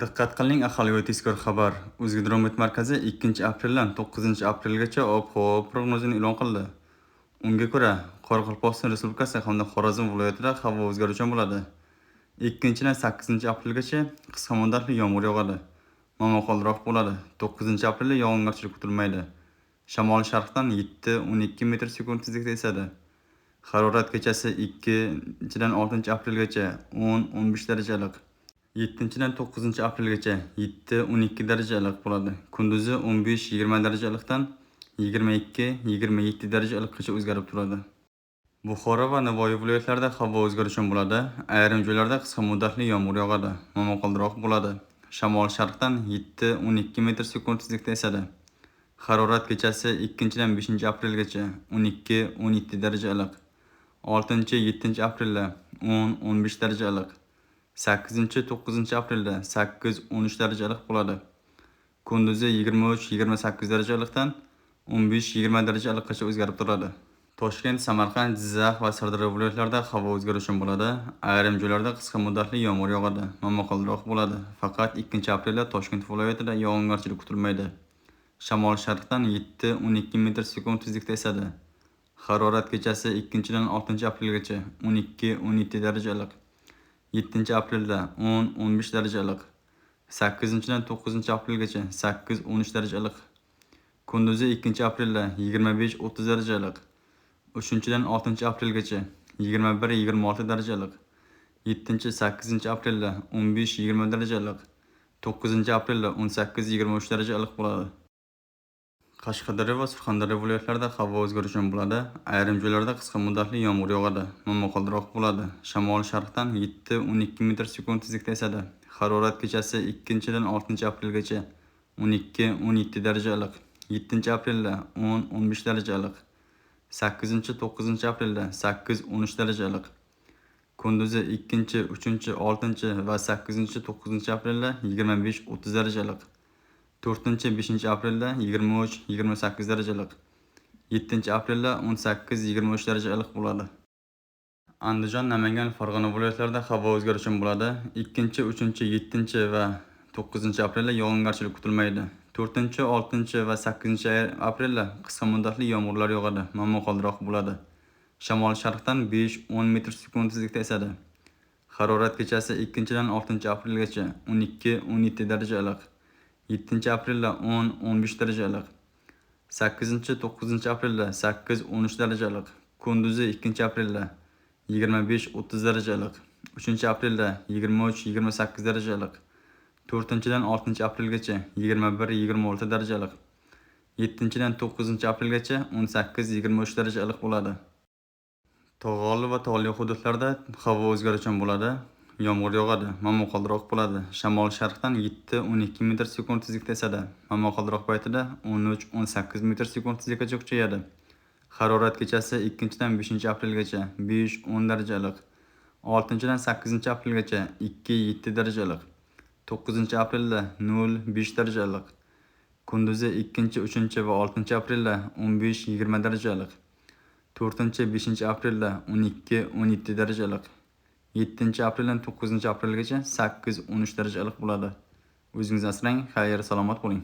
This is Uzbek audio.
Diqqat qiling, aholiga tezkor xabar. O'zgidromet markazi 2-apreldan 9-aprelgacha ob-havo prognozini e'lon qildi. Unga ko'ra, Qoraqalpog'iston Respublikasi hamda Xorazm viloyatida havo o'zgaruvchan bo'ladi. 2-dan 8-aprelgacha qisqa muddatli yomg'ir yog'adi. Momaqaldiroq bo'ladi. 9-aprelda yog'ingarchilik kutilmaydi. Shamol sharqdan 7-12 metr sekund tezlikda esadi. Harorat kechasi 2-dan 6-aprelgacha 10-15 daraja iliq. 7-dan 9-aprelgacha 7-12 daraja iliq bo'ladi. Kunduzi 15-20 daraja iliqdan 22-27 daraja iliqqacha o'zgarib turadi. Buxoro va Navoiy viloyatlarida havo o'zgaruvchan bo'ladi. Ayrim joylarda qisqa muddatli yomg'ir yog'adi. Momaqaldiroq bo'ladi. Shamol sharqdan 7-12 metr sekund tezlikda esadi. Harorat kechasi 2-dan 5-aprelgacha 12-17 daraja iliq. 6-7-aprelda 10-15 daraja iliq. 8-9-aprelda 8-13 daraja iliq bo'ladi. Kunduzi 23-28 daraja iliqdan 15-20 daraja iliqqacha o'zgarib turadi. Toshkent, Samarqand, Jizzax va Sirdaryo viloyatlarida havo o'zgaruvchan bo'ladi. Ayrim joylarda qisqa muddatli yomg'ir yog'adi. Momaqaldiroq bo'ladi. Faqat 2-aprelda Toshkent viloyatida yog'ingarchilik kutilmaydi. Shamol sharqdan 7-12 metr sekund tezlikda esadi. Harorat kechasi 2-dan 6-aprelgacha 12-17 daraja iliq. 7-aprelda 10-15 daraja iliq. 8-dan 9-aprelgacha 8-13 daraja iliq. Kunduzi 2-aprelda 25-30 daraja iliq. 3-dan 6-aprelgacha 21-26 daraja iliq. 7-8-aprelda 15-20 daraja iliq. 9-aprelda 18-23 daraja iliq bo'ladi. Qashqadaryo va Surxondaryo viloyatlarida havo o'zgaruvchan bo'ladi. Ayrim joylarda qisqa muddatli yomg'ir yog'adi. Momaqaldiroq bo'ladi. Shamol sharqdan 7-12 metr sekund tezlikda esadi. Harorat kechasi 2-dan 6-aprelgacha 12-17 daraja iliq. 7-aprelda 10-15 daraja iliq. 8-9-aprelda 8-13 daraja iliq. Kunduzi 2, 3, 6 va 8, 9 aprelda 25-30 daraja iliq. 4-5 aprelda 23-28 daraja iliq. 7 aprelda 18-23 daraja iliq bo'ladi. Andijon, Namangan, Farg'ona viloyatlarida havo o'zgaruvchan bo'ladi. 2, 3, 7 va 9 aprelda yog'ingarchilik kutilmaydi. 4, 6 va 8 aprelda qisqa muddatli yomg'irlar yog'adi. Momaqaldiroq bo'ladi. Shamol sharqdan 5-10 metr sekund tezlikda esadi. Harorat kechasi 2-dan 6-aprelgacha 12-17 daraja iliq. 7-aprelda 10-15 daraja iliq. 8-9 aprelda 8-13 daraja iliq. Kunduzi 2-aprelda 25-30 daraja iliq. 3-aprelda 23-28 daraja iliq. 4-dan 6-aprelgacha 21-26 daraja iliq. 7-dan 9-aprelgacha 18-23 daraja iliq bo'ladi. Tog'oli va tog'li hududlarda havo o'zgaruvchan bo'ladi. Yomg'ir yog'adi, momaqaldiroq bo'ladi. Shamol sharqdan 7-12 metr sekund tezlikda esadi. Momaqaldiroq paytida 13-18 metr sekund tezlikgacha kuchayadi. Harorat kechasi 2-dan 5-aprelgacha 5-10 daraja iliq. 6-dan 8-aprelgacha 2-7 daraja iliq. 9-aprelda 0-5 daraja iliq. Kunduzi 2, 3 va 6-aprelda 15-20 daraja iliq. 4-5 aprelda 12-17 daraja iliq. 7-apreldan 9-aprelgacha 8-13 daraja iliq bo'ladi. O'zingizni asrang, xayr, salomat bo'ling.